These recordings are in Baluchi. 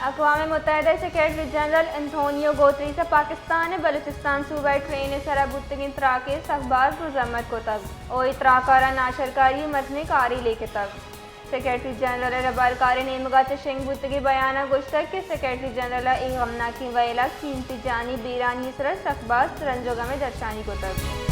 اقوام متحدہ ءِ سیکرٹری جنرل انتونیو گوتریس ءَ پاکستان ءِ بلوچستان صوبہ ءِ ٹرین ءِ سرا بوتگیں تراک ءِ سک باز مذمت کتگ ءُ اے تراک ءَ را ناشرکاری ءِ مزنیں کارے لیکتگ۔ سیکرٹری جنرل ءِ ربالکاریں نیمگ ءَ چہ شنگ بوتگیں بیان ءَ گوشتگ کہ سیکرٹری جنرل ءَ اے غمناکیں ویل ءَ قیمتی جانی بیرانی ءِ سرا سک باز رنج ءُ گم ءِ درشانی کتگ۔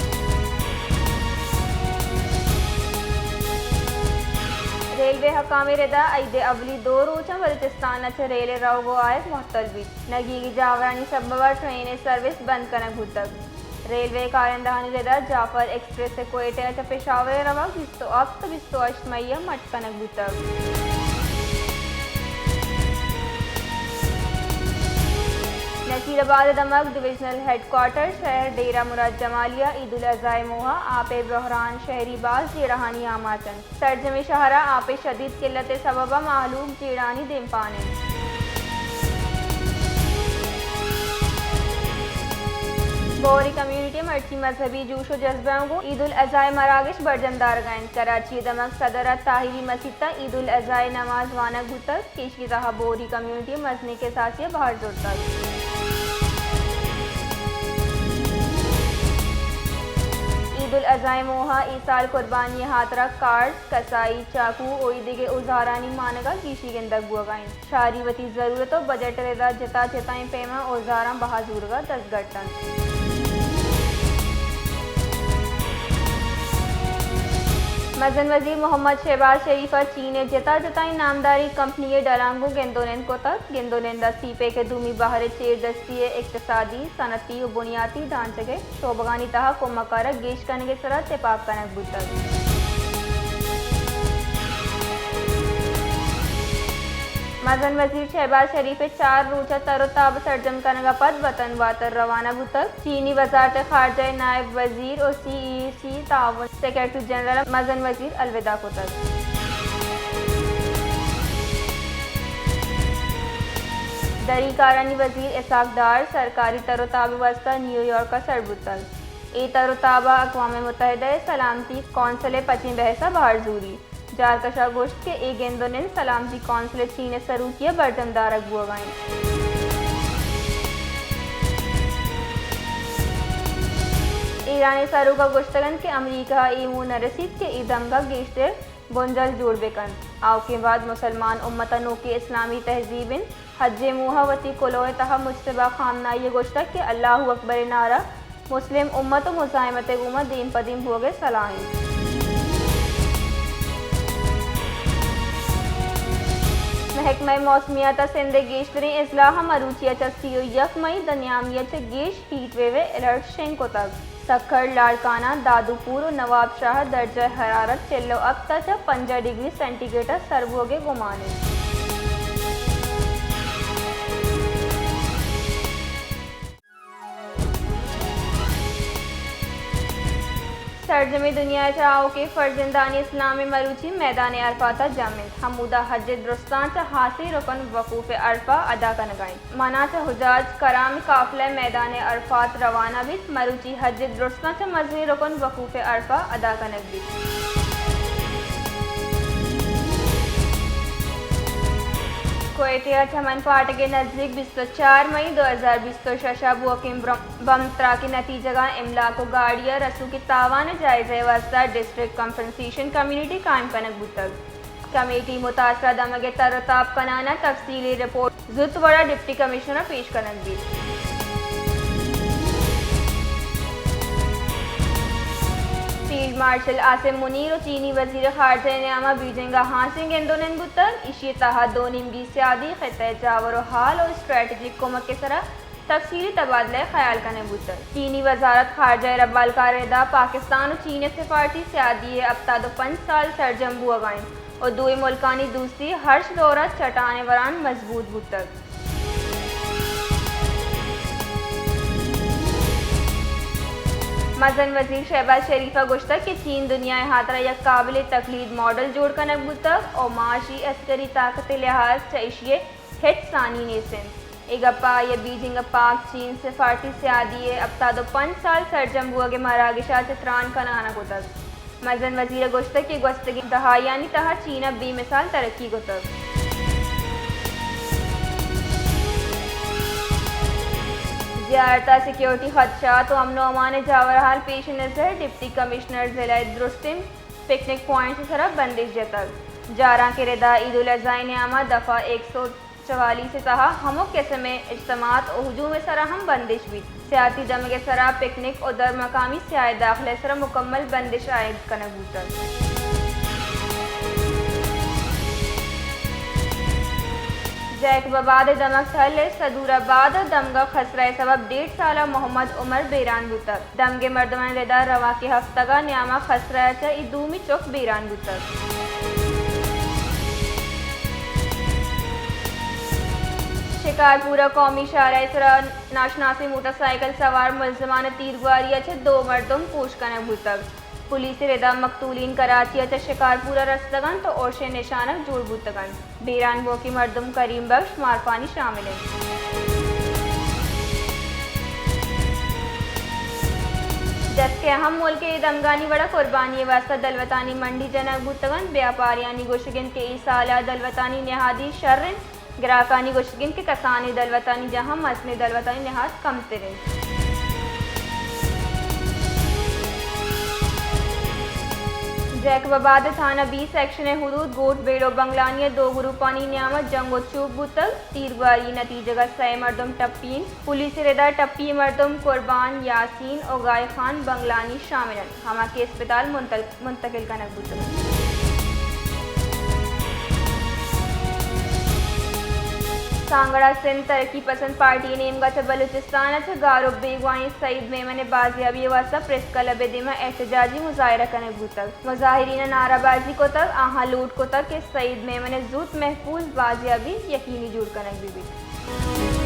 ریلوے حکامیں ردا عید ءِ اولی دو روچاں بلوچستان ءَ چہ ریل ءِ روگ ءُ آیگ معطل بیت۔ نگیگی جاورانی سبب ءَ ٹرین ءِ سروس بند کنگ بوتگ۔ ریلوے ءِ کارندہانی ردا جعفر ایکسپریس ءِ کوئٹہ ءَ چہ پشاور ءَ روگ بیست ءُ ہپت ءُ بیست ءُ ہشت مئی ءَ مٹ کنگ بوتگ۔ نصیر آباد ءِ دمگ ڈویژنل ہیڈ کوارٹر شہر ڈیرہ مراد جمالی ءَ عید الاضحی ءِ موہ ءَ آپ ءِ بحران، شہری باز جیڑہانی آماچ انت۔ سرجمیں شہر ءَ آپ ءِ شدید قلت ءِ سبب ءَ مہلوک جیڑہانی دیمپان انت۔ بوری کمیونٹی ءَ مرچی مذہبی جوش ءُ جذبہ ءَ گوں عید الاضحی ءِ مراگش برجم دارگ ءَ انت۔ کراچی ءِ دمگ صدر ءِ طاہری مسیت ءَ عید الاضحی ءِ نماز وانگ بوتگ۔ ایشی ءِ تہا بوری کمیونٹی ءَ مزنیں کساسی ءَ بہر زرتگ۔ عید الاضحی ءِ موہ ءَ اے سال قربانی ءِ ہاترا کارڈز، کسائی، چاقو ءُ اے دگہ اوزارانی مانگ ءَ گیشی گندگ بوگ ءَ انت۔ شاری وتی ضرورت ءُ بجٹ ءِ ردا جتا جتائیں پیما اوزاراں بہا زورگ ءَ دزگٹ انت۔ مزن وزیر محمد شہباز شریف ءَ چین ءِ جتا جتائیں نامداریں کمپنی ءِ ڈلاں گوں گند ءُ نند کتگ۔ گند ءُ نند ءَ سی پیک ءِ دومی بہر ءِ چیر دستی ءِ اقتصادی، صنعتی ءُ بنیاتی ڈھانچگ ءِ شعبگانی تہا کمک ءَ را گیش کنگ ءِ سرا تپاک کنگ بوتگ۔ مزن وزیر شہباز شریف ءِ چار روچ ءِ تر ءُ تاب ءِ سرجم کنگ ءَ پد وطن واتر روانہ بوتگ۔ چینی وزارت خارجہ ءِ نائب وزیر ءُ سی ای سی تعاون سیکرٹری جنرل ءَ مزن وزیر الوداع کتگ۔ دری کارانی وزیر اسحاق ڈار سرکاری تر ءُ تاب ءِ واستہ نیویارک ءَ سر بوتگ۔ اے تر ءُ تاب ءَ اقوام متحدہ ءِ سلامتی کونسل ءِ پچیں بحث ءَ بہر زوری۔ جارکش ءَ گوشت کہ اے گند ءُ نند سلامتی کونسل ءِ چین ءِ سروکی ءَ برجم دارگ بوگ ءَ انت۔ ایران ءِ سروک ءَ گوشتگ انت کہ امریکہ ءَ اے موہ نہ رسیت کہ اے دمگ ءَ گیشتر بنجل جوڑ بہ کنت۔ آؤکیں وہد مسلمان امت ءِ نوکیں اسلامی تہذیب انت۔ حج ءِ موہ ءَ وتی کلوہ ءِ تہا مجتبیٰ خامنائی ءَ گوشتگ کہ اللہ اکبر ءِ نعرہ مسلم امت ءِ مزاحمت ءِ گوما دیم پہ دیم بوگ ءِ سلاہ انت۔ محکمہ موسمیات ءَ سندھ ءِ گیشتریں اضلاع ءَ مروچی ءَ چہ سی ءُ یک مئی دنیامی ءَ چہ گیش ہیٹ ویو ءِ الرٹ شنگ کتگ۔ سکھر، لاڑکانہ، دادوپور ءُ نواب شاہ ءَ درجہ حرارت چل ءُ ہپت ءَ چہ پنجاہ ڈگری سینٹی گریڈ ءَ سر بوگ ءِ گمان انت۔ سرجمیں دنیا ءَ چہ آؤکیں فرزندانی اسلام ءِ مروچی میدان عرفات ءَ جم انت۔ ہمودا حج ءِ درستاں چہ ہاسیں رکن وقوف عرفہ ادا کنگ ءَ انت۔ منا چہ حجاج کرام ءِ قافلہ میدان عرفات روانہ بیت۔ مروچی حج ءِ درستاں چہ مزنیں رکن وقوف عرفہ ادا کنگ بیت۔ کوئٹہ ءَ چمن پھاٹک ءِ نزیک بیست ءُ چار مئی دو ہزار بیست ءُ شش ءَ بوکیں برم-، بمب تراک ءِ نتیجگ ءَ املاک ءُ گاڑی ءَ رسوکیں تاوان ءِ جائزہ ءِ واستہ ڈسٹرکٹ کمپنسیشن کمیٹی قائم کنگ بوتگ۔ کمیٹی متاثرہ دمگ ءِ تر ءُ تاب کنان ءَ تفصیلی رپورٹ زوت وڑ ءَ ڈپٹی کمشنر ءَ پیش کنگ بیت۔ فیلڈ مارشل عاصم منیر ءُ چینی وزیر خارجہ ءِ نیام ءَ بیجنگ ءَ ہاسیں گند ءُ نند بوتگ۔ ایشی ءِ تہا دو نیمگی سیادی، خطہ ءِ جاور ءُ حال ءُ اسٹریٹجک کمک ءِ سرا تفصیلی تبادلہ ءِ خیال کنگ بوتگ۔ چینی وزارت خارجہ ءِ ربالکار ءِ ردا پاکستان ءُ چین ءِ سفارتی سیادی ءِ ہپتاد ءُ پنچ سال سرجم بوگ ءَ انت ءُ دوئیں ملکانی دوستی ہرچ دور ءَ چٹان ءِ وران مضبوط بوتگ۔ مزن وزیر شہباز شریف ءَ گوشتگ کہ چین دنیا ءِ ہاترا یک قابل تقلید ماڈل جوڑ کنگ بوتگ ءُ معاشی عسکری طاقت ءِ لحاظ چہ ایشی ءَ ہچ ثانی نیست انت۔ اے گپ ءَ آئی ءَ بیجنگ ءَ پاک چین سفارتی سیادی ءِ ہپتاد ءُ پنچ سال سرجم بوگ ءِ مراگش ءَ چہ تران کنان ءَ کتگ۔ مزن وزیر ءَ گوشتگ کہ گوستگیں دہائیانی تہا چین ءَ بے مثال ترقی کتگ۔ زیارت ء سیکورٹی خدشات و امن و امان ء جاورحال پیش نظر ڈپٹی کمشنر ضلع درستیں پکنک پوائنٹس ء سرا بندش جتگ۔ جارانک ء ردا عید الاضحی ء نیاما دفعہ ایک سو چوالیس ء تہا ہمک قسم ء اجتماعات و ہجوم ء سرا ہم بندش بیت۔ سیاحتی دمگ ء سرا پکنک و در مقامی سیاہ داخلہ ء سرا مکمل بندش عائد کنگ بوتگ۔ جیکب آباد ء دمگ ٹھل ء صدور آباد ء دمگ ء خسرہ ء سبب ڈیڑھ سالہ محمد عمر بیران بوتگ۔ دمگ ء مردمانی ردا رواکیں ہفتگ ء نیام ء خسرہ ء چہ اے دومی چک بیران بوتگ۔ شکارپور ء قومی شاہراہ ء سرا ناشناسیں موٹر سائیکل سوار ملزمان ء تیرگواری ء چہ دو مردم پوش کنگ بوتگ۔ پولیس ء ردا مقتولین کراچی ء چہ شکارپور ء رستگ انت و ارش ء نشانگ جوڑ بوتگ انت۔ بیران بوکیں مردم کریم بخش مارپانی شامل انت۔ جسکے اہم ملک ء دمگانی وڑا قربانی ء واستہ دلوتانی منڈی جنگ بوتگ انت۔ بیاپاریانی گوشگ انت کہ اے سال ء دلوتانی نہادی شر انت۔ گراکانی گوشگ انت کہ کسانیں دلوتانی جاہاں مزنیں دلوتانی نہاد کمتر انت۔ جیکب آباد تھانہ بی سیکشن ء حدود گوٹ بیڑو بنگلانی ء دو گروپانی نیام ء جنگ و چوک بوتگ۔ تیرگواری نتیجگ ء سئے مردم ٹپی انت۔ پولیس ء ردا ٹپی مردم قربان، یاسین و گائے خان بنگلانی شامل انت، ہما کہ اسپتال منتقل منتقل کنگ بوتگ انت۔ سانگڑا سندھ ترقی پسند پارٹی ء نیمگا چہ بلوچستان ء چہ گار و بیگواہیں سعید میمن ء بازیابی ء واستہ پریس کلب ء دیما احتجاجی مظاہرہ کنگ بوتگ۔ مظاہرین ء نعرہ بازی کتگ، آہاں لوٹ کتگ کہ سعید میمن ء زوت محفوظ بازیابی یقینی جوڑ کنگ بہ بیت۔